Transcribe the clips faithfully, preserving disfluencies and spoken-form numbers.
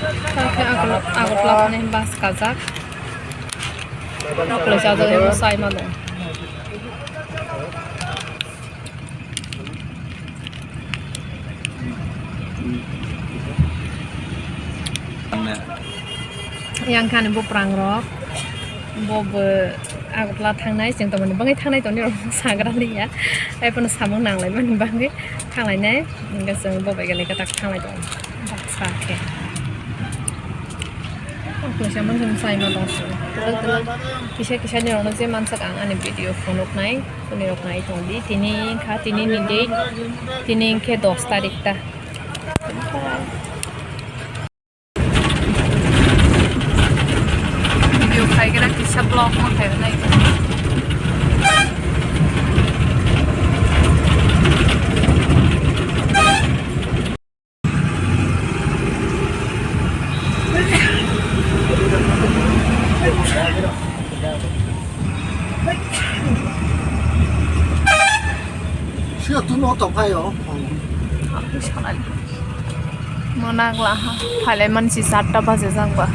Tei khe Agartala thani bus kajak. Agartala chajak, sai mano. Yang kha ani buprang rok, bo bo Agartala thangnai, chwng tongmani bagwi thangnai tongni rok sagra liya, tei bono samung nanglaimani bagwi thanglainai, hwnkhe chwng bo bai gale tak thanglai tongo baksa khe. Kaisa mansong sai ma tong sio. Kisa kisa ni rok no je mansak ang ani video phone rok nai. Tini rok nai tong di, tini kha, tini ni date, tini khe dos tarik ta. Video khai gra kisa vlog ma khai nai. Sio tuno to phaio. Mona glaha phalai mansi satta baje jang ba.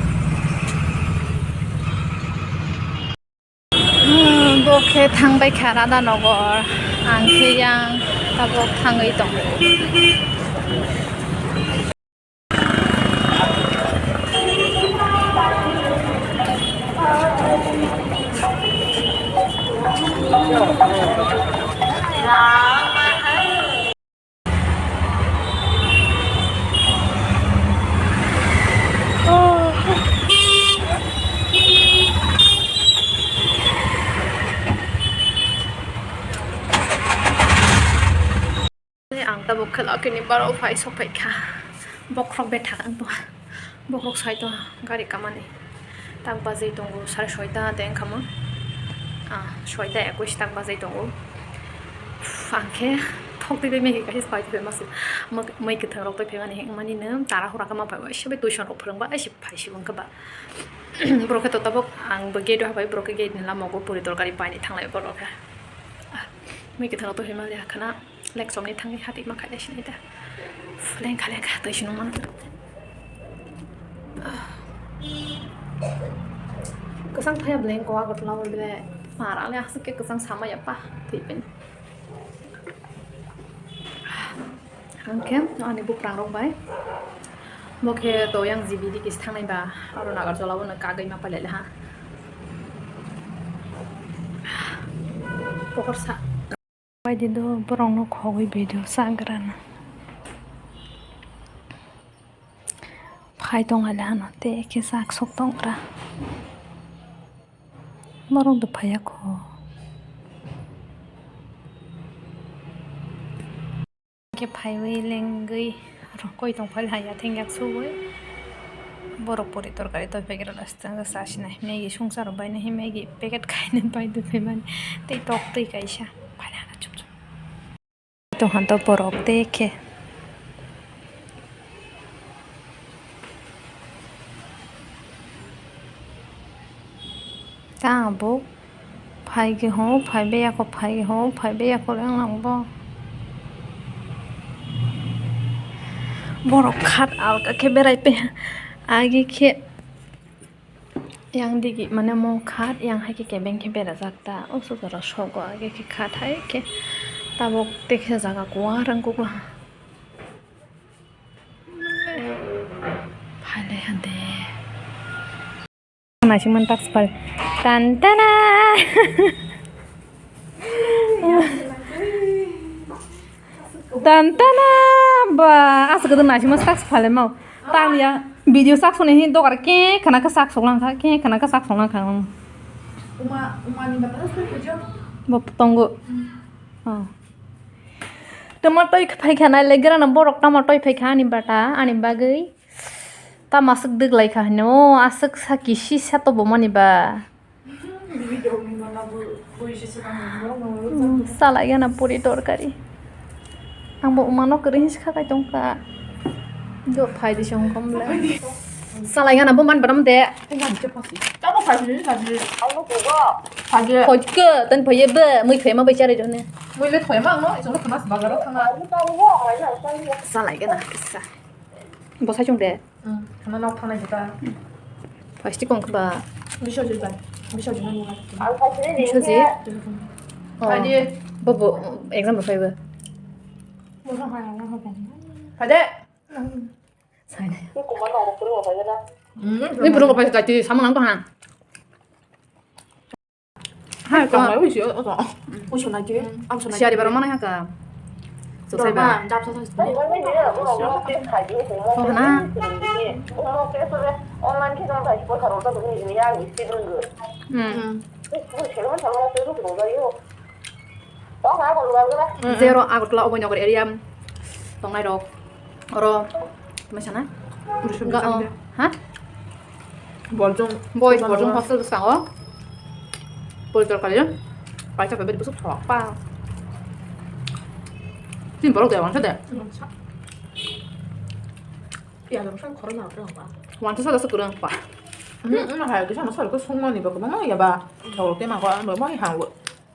Hmm, bo khe thangbai kha Radhanogor, ang khe yang tabuk thangwi tongo. Ang tabuk khe lucky ni barok phai sok phai kha. Bokhorok bethak ang tongha. Bokhorok sai tongha gari kamani. Tak bajai tongo sare soita de wngkha mo. Ah, soita ekwis tak bajai tongo. Uff, ang khe thok twi bai megi kaisa pai twi masa. Mui kwthang rok twi phaimani hwnmani no tara hura khe ma phai bai se bai tuition rok phwrwng ba se phai si wngkha ba. Borok khe to tabuk ang bo gate o habai borok khe gate ni lama o puri torkari painwi thanglai borok khe. Ah, mui kwthang rok twi phaimani hakhe na. Lek chomni thangwi hati ma khaida sinai da. Lengkha lengkha twi sinung mano. Kwchang thaya bwleng ko Agartala o bile. Mara le aswk khe kwchang sama ya pa. Twi pen. Hwnkhe ani buprang rok bai. Bo khe to yang G B D kis thangnai ba. Aro Nagarjula o no kagwi ma pailai ha. Pohor sa. Baidi do borokno khogwi video chagrana. Phai tong ale hano tei khe chak sok tong kra. Borok do phaiya kho. Khe phaiwi lengwi rokoi tong phai hai yatheng yak sugwi borok puri torkari toi phaikra last chang cha sinai Maggie songsa rok bai nai Maggie packet khainai bai dukhe mani tei tok twi kaisa phai hana chup chup tong han to borok tei khe. Ta bo phai khe ho phai beyako phai khe ho phai beyako le wng bo. Borok khat alka khe berai pe agi khe yang digi mane mung khat yang hai khe kebeng khe berajak ta o sojaro sogo agi khe khat hai khe tabuk tekhe jaga kuar wng kukla. Phailai hande. Naisingmani taksipal. Tan tana. Tan tana. Ba, asa kadang naisingmani taksipal mau. Tang ya video sak suni hin dogar ke kana ka sak sok lang kha, ke kana ka sak sok lang kha. Uma, uma ni bata sto kujo. Bo tongo. Oh. Tomato phai kha nai le grana borok tomato phai kha ani bata ani bagwi. Ta masuk dwglai kha hino aswk sa kisi sa to bomani ba. Salai gana puri torkari. Ang bo umano kwrwi hinsi kha kai tong kha. Do phai di song kom le. Salai gana bo man badam de. Hoike tan phaiye be mui phema bai chari jone. Mui le phema ang no isong khana bazar thanga. Salai gana kisa. Bo sai chung de. Hmm, hano nok thangnai jeta. Plastic kong khe ba? Biswajit bai. Biswajit no nunga. Biswajit? Oh. Adi. Bo bo exam rok phaibo. Bo ha ha ha ha. Phade. Sai nai. Ni kuma no ko puro phai na. Hmm. Ni puro phai jati sama nang to ha. Hai, tong lai, uisi, o, o, tong. Uisi nai ki? Am so nai. Siari baro mana haka? So sai ba. Jap sa sa. Oh, na. Online khe tong thai, bo tharo ta ni ya ni si rung. Hmm. Zero Agartala Abhainagar area tongnai rok. Oro, tuma sana? Ga, oh, ha? Borjong. Boys, Borjong hostel bwskango. Poritor kali. Paisa pebet busuk thok pa. Tin borok de wangsa de. Wangsa. Piyaj rok san khoro na rok pa. Wangsa sa sa kurang pa. Hmm, hmm, hai, kisa no sa ko sungmani ba ko ma ya ba. Thok te ma ko an ba ma hang lo.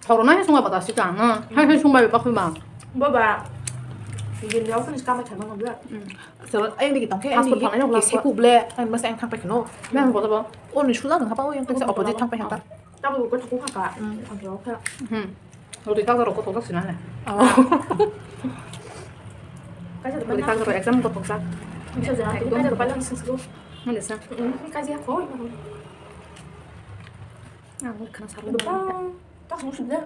Thok rok nai sungba bata sika, no? Hai, hai sungba bebak sungba. Bo ba. Jin jao sini kama thang ma ba. Hmm. So, ayang digi tongke, ayang digi tongke seku ble, ayang masa ayang thangpai kheno. Yang bodo bo. O ni sula nang hapa, o yang tongke opposite thangpai hata. Tabo ko thok ka. Hmm. Ang thok ka. Hmm. Roti tak rok ko thok sina le. Oh. Kaisa roti tak rok exam ko thok sa. Bisa jalan, kaisa rok paling sing sing. Mana sa? Hmm, kaisa ko. Ang khana sarlo. Ba, tak musuh dah.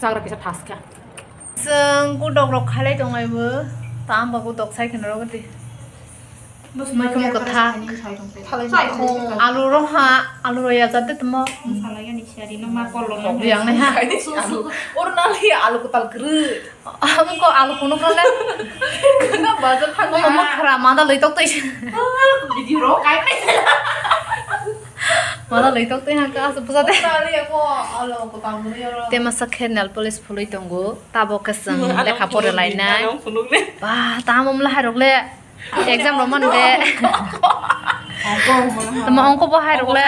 Chagra kisa thaskha. Chwng gudok rok khailai tongaibo, tamo gudok sai kheno rw di. Mai khamo kwthak. Alu rw ha, alu rw ya jat de tamo. Yang nai ha. Oro nang li alu kwtal kwrwi. Amo ko alu phunuk rw le. Bazar thang. Omo khra mada loi tok twi. Video rw kai. Mala loi tok twi hangka aswk bwsa de. Te masa khe nail polish phulwi tongo. Tabok khe chwng lekha pore lainai. Ba, tamo mla hai rok le. Exam rw man de. Tamo ongko bo hai rok le.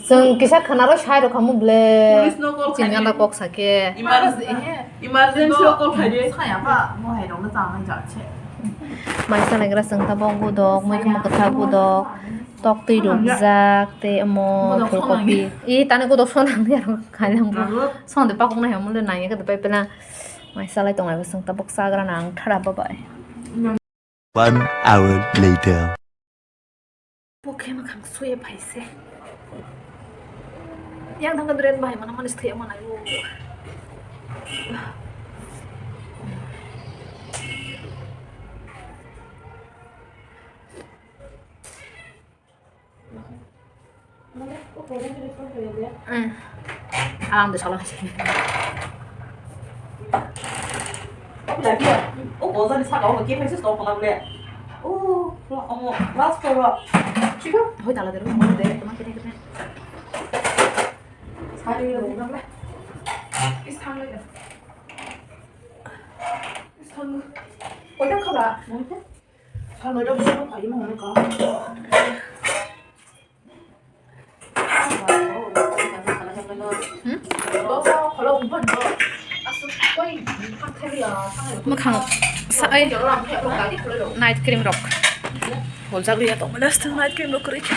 Chwng kisa khna rw sai rw khamu ble. Chini ganda kok sa khe. Emergency o call khai di. Saya ba, mo hai rok no tang nang jak che. Mai salai gra chwng tabok gudok, moi khamo kwthak gudok, tok twi rukjak, tei omo phulkopi. I tani gudok sona nang ya rok khai nang bo. Song de pakung nai omo le nang ya khe de pai pela. Mai salai tong ai bo chwng tabok chagra nang thara babai. One hour later. Bo khe mwkhang suye phai se. Yang thang drain bahai mana manis thaya mana yo. Ang de sala. O bwlai phiya, o bozani saka o khe phaisa sto khna bwle. O, omo last ro. Chikha. Hoi tala de ro, de, tama kene kene. Sari ro, de. Is thang le. Is thang. Oi ta khala. Sal mai dok sal phai ma hwnwi ka. Hmm? Mwkhang sa-, ai, night cream rok. Holjak liya tongmani night cream rok kwrwi khe.